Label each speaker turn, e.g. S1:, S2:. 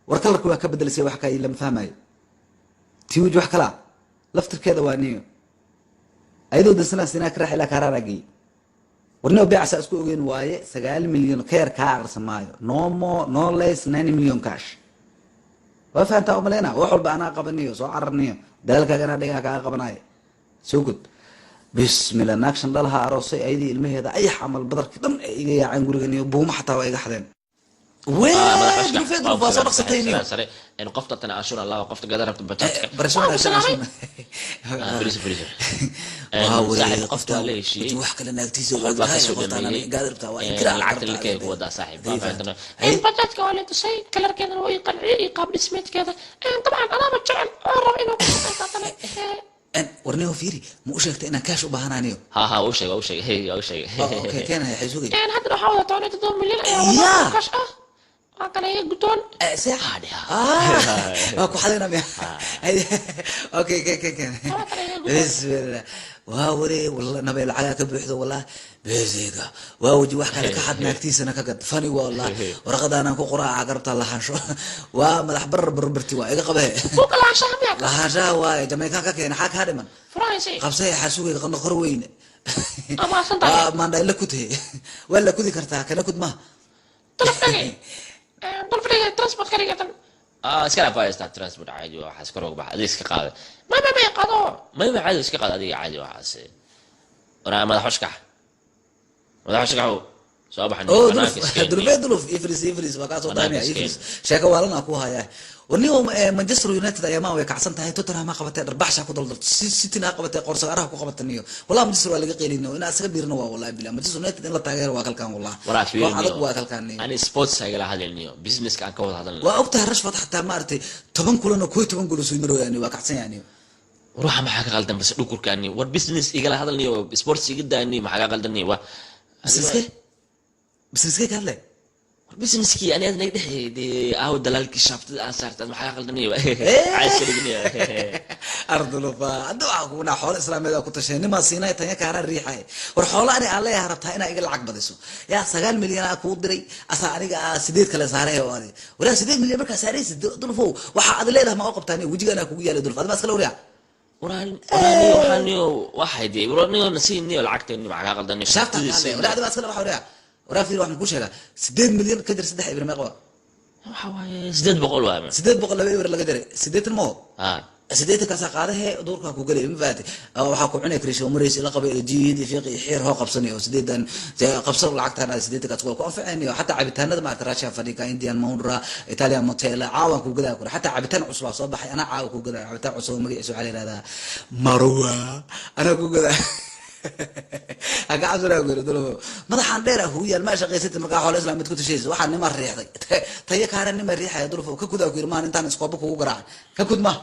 S1: War colorka waa ka bedelisay, wax kaa lama fahmayo. Tii weji wax kalaa laftirkeeda waa niyo ayadoo dansanaa sinaa ka raax ilaa kaaraanaa geeyey. Warnio beecsaa isku ogeyn waaye, 9 milyan ka yar kaa aqrisan maayo. No more, no less, 9 million cash. Waa fahantaa umaleyna. Wax walba anaa qabaniyo, soo cararniyo, dalaalkaaga anaa dhigaa kaa qabanayo. Soo gud, bismillah. Naag shan dhalaha aroosay, ayadii ilmaheeda ayax camal badarkii dhan ay iga yaaceen gurigan iyo buuma xataa waa iga xadeen. Wee duruf waa soo dhaqsatay niyo.
S2: Sare in qofta tan canshuur Allah, qofta gada rabta bajaajka.
S1: Barasho.
S2: Fariisa, fariisa.
S1: Waa wareey.
S2: Saaxiib, qofta
S1: Qofta
S2: waa la heshiiyey.
S1: Wax kale naagtiisa
S2: Qof baa kasoo
S1: qoftaan
S2: dhameeyey.
S1: gaad rabtaa waa inkiraa.
S2: Lacagta likay ku wadaa, saaxiib, waa fahantanaa.
S3: Bajaajka waa la tusay, colorkeedana waa ii qanciyey iyo qaab dhismeedkeeda. Dabcan anaaba jecel oo raba inuu ku shaqaysto haddana.
S1: Warniyo fiiri, ma u sheegtay inaan cash u baahanaaniyo?
S2: Ha ha, u sheeg, u sheeg, hey, u sheeg.
S1: Okay, keenaya xisugay.
S3: Haddana waxaa wada 17 milyan ayaa wada cash ah, waa kale iga guddoon.
S1: Seex waa ku xadayna miya? Okay, ken ken ken. Bismillah, waa waree, walla nabay lacagaa ka buuxdo. Wallah beesiga waa weji wax kale ka xad, naagtiisana ka gad fani. Waa wallah warqadaanaan ku qoraaca garabta lahaansho, waa madax barar barbarti, waa iga qabe.
S3: Buuga lahaanshaha miyaa?
S1: Lahaanshaha waaye, Jamaican ka keena. Xaa kaa dhiman?
S3: Furahaysay.
S1: Qabsay, xasugay qandho qor weyne.
S3: Amaasan tahay.
S1: Waa maandhay la kudhe, waa la kudi kartaa, kana kud maha.
S3: Dalaf dhagay, dalaf dhagay, transport ka dhigatan.
S2: Ah, iska dhaaf, haystaa transport caadi, waxaas kor uga bax, adiga iska qaada.
S3: Ma qaado.
S2: May caadi iska qaada adiga, caadi waxaas. Waraa madax xushkax, madax xushkaxu soo baxan.
S1: Oo
S2: banaanka
S1: duluf
S2: iska
S1: dulufee, duluf ifris, ifris waa kaa soo
S2: Banaanka
S1: daamaya.
S2: iska.
S1: Ifris sheeko waalan aa ku hayaa. Warniyo Manchester United ayaa maa way kacsan tahay. Tottenham ha qabatay, dharbaxsha ku daldalto, City ha qabatay, qoorsagaaraha ku qabatay niyo. Wallahi Manchester waa laga qeylin, inaa isaga biirna waa. Wallahi bilaa Manchester United in la taageero waa kalkaan, wallahi.
S2: Waraa
S1: koox
S2: fiiriniyo.
S1: Adag waa kalkaan niyo.
S2: Ani sports agala hadalniyo, businesska aan ka wada hadalna.
S1: Waa ogtahay Rashford xataa maaragtay 10 kulan oo 11 gool soo marooyaan, waa kacsan yahay niyo.
S2: War waxa maxaa ka qaldan? Bas dhukurkaani, war business igala hadalniyo, sports iga daani, maxaa ka qaldan? Waa
S1: Businesskee, businesskee ka hadlay?
S2: War businesskii ani aad naga dhex dee, aawo dalaalkii shaaftada aan saartay, maxaa ka qaldan? Caaska dhigniyo.
S1: Ardulufa hadda waxaa kugunaa xoolo islaameed aa ku tashay, nimaa siinay tanya kaaraan riixay. War xoolo ani aan leeyahay rabtaa inaa iga lacag badiso. Yaa 9 milyan aa kuu diray, asaa aniga aa sideed kale saaray oo adi waraa 8 milyan markaa saaraysid. Dulfow, waxaa adi leedahay ma oo qabtaan? Wejigaan kugu yaalay, dulf, adi maa iskala waryaa.
S2: Waraniyo waxaaniyo waxay dee, waraniyo nasiiniyo lacagteeni, maxaa ka qaldan?
S1: Shaafta ka hadlay, waraa adi maa iskale waxa waryaa. Waraa fiir, waxaan kuu sheegaa, 8 milyan ka jir saddex ibir meeqa waa?
S2: Waxa waaye 800 waaye.
S1: 800 laba ibir laga jaray 80 moo?
S2: Ha.
S1: 80-kaasaa qaadahe, duurkaa ku gelay, ma fahatay? Waxaa ku cunay krisho maraysa la qabay jiid fiiq iyo xiir hoo qabsanayo sideedan qabso lacagtaan aad 80-kaas waa ku anficaynayo. Xataa cabitaanada maarata Russia fadhika, Indian Mahindra, Italian Motel caawan ku gadaa kure. Xataa cabitaan cusub aa soo baxay, anaa caawa ku gadaa cabitaan cusub, magaciisa waxaa la yihahdaa Marwa, anaa ku gadaa. Haka cabsanaa ku yiri dulmo madaxaan dheer ah kugu yaal, maa shaqaysatid markaa xoolo islaamid ku tashaysa. Waxaa nima riixday tayo kaara, nima riixaya dulfo, ka kudaa ku yiri maan intaan iskooba kugu garaacay, ka kud ma.